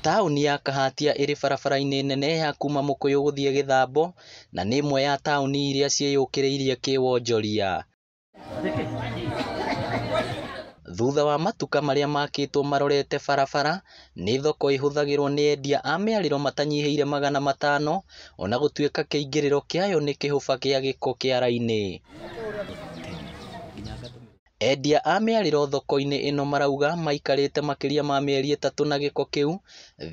Taũni ya Kahatia ĩrĩ barabara-inĩ nene ya kuma Mukuyu gũthiĩ Gĩthambo na nĩ ĩmwe ya taũni iria ciĩyũkĩrĩirie kĩwonjoria. Thutha wa matuka marĩa makĩtwo marorete barabara, nĩ thoko ĩhũthagĩrwo nĩ endia a mĩarĩro matanyihĩire 500 ona gũtuĩka kĩingĩrĩro kĩayo nĩ kĩhũba gĩa gĩko kĩa raini. Endia a mĩarĩro thoko-inĩ ĩno marauga maikarĩte makĩria ma mĩeri 3 na gĩko kĩu,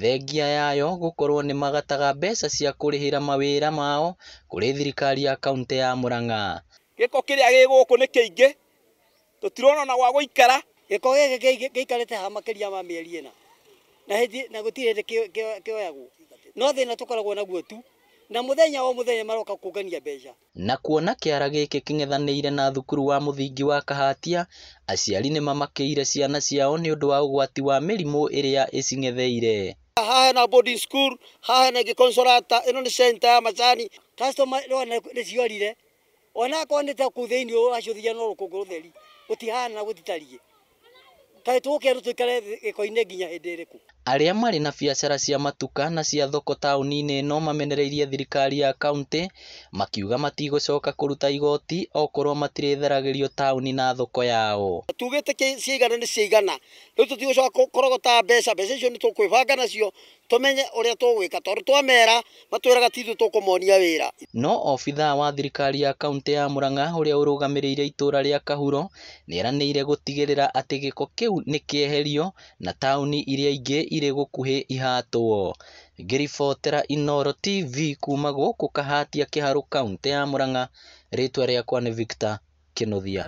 thengia yayo gũkorwo nĩmagataga mbeca cia kũrĩhĩra mawĩra mao kũrĩ thirikari ya kauntĩ ya Murang'a. Gĩko kĩrĩa gĩ gũkũ nĩ kĩingĩ, tũtirona ona gwa gũikara. Gĩko gĩkĩ gĩikarĩte haha makĩria ma mĩeri 4 na hĩndĩ na gũtirĩ hĩndĩ kĩoyagwo, no thĩna tũkoragwo naguo tu, na mũthenya o mũthenya maroka kũngania mbeca. Na kuona kĩara gĩkĩ kĩng'ethanĩire na thukuru wa mũthingi wa Kahatia, aciari nĩmamakĩire ciana ciao nĩũndũ wa ũgwati wa mĩrimũ ĩrĩa ĩcing'etheire. Haha hena boarding school, haha hena ĩngĩ Consolata, ĩno nĩ center ya macani. Customer nĩwona nĩciorire, ona akorwo nĩ ta kũu thĩinĩ ũracũthia no rũkũngũ rũtheri, gũtihana na gũtitariĩ. Kaĩ tũgũkerwo tũikare gĩko-inĩ nginya hĩndĩ ĩrĩkũ? Arĩa marĩ na biacara cia matuka na cia thoko taũni-inĩ ĩno mamenereirie thirikari ya kauntĩ makiuga matigũcoka kũruta igoti okorwo matirĩtheragĩrio taũni na thoko yao. Tugĩte ciaigana nĩ ciaigana, rĩu tũtigũcoka kũrogota mbeca, mbeca icio nĩ tũkwĩbanga nacio tũmenye ũrĩa tũgwĩka, tondũ twamera matwĩraga ti ithuĩ tũkũmonia wĩra. No obithaa wa thirikari ya kauntĩ ya Murang'a ũrĩa ũrũgamĩrĩire itũra rĩa Kahuro nĩeranĩire gũtigĩrĩra atĩ gĩko kĩu nĩkĩeherio na taũni iria ingĩ irĩ gũkuhĩ ihatwo. Ngĩribotera Inooro TV kuma gũkũ Kahatia Kĩharũ kauntĩ ya Murang'a, rĩtwa rĩakwa nĩ Victor Kĩnuthia.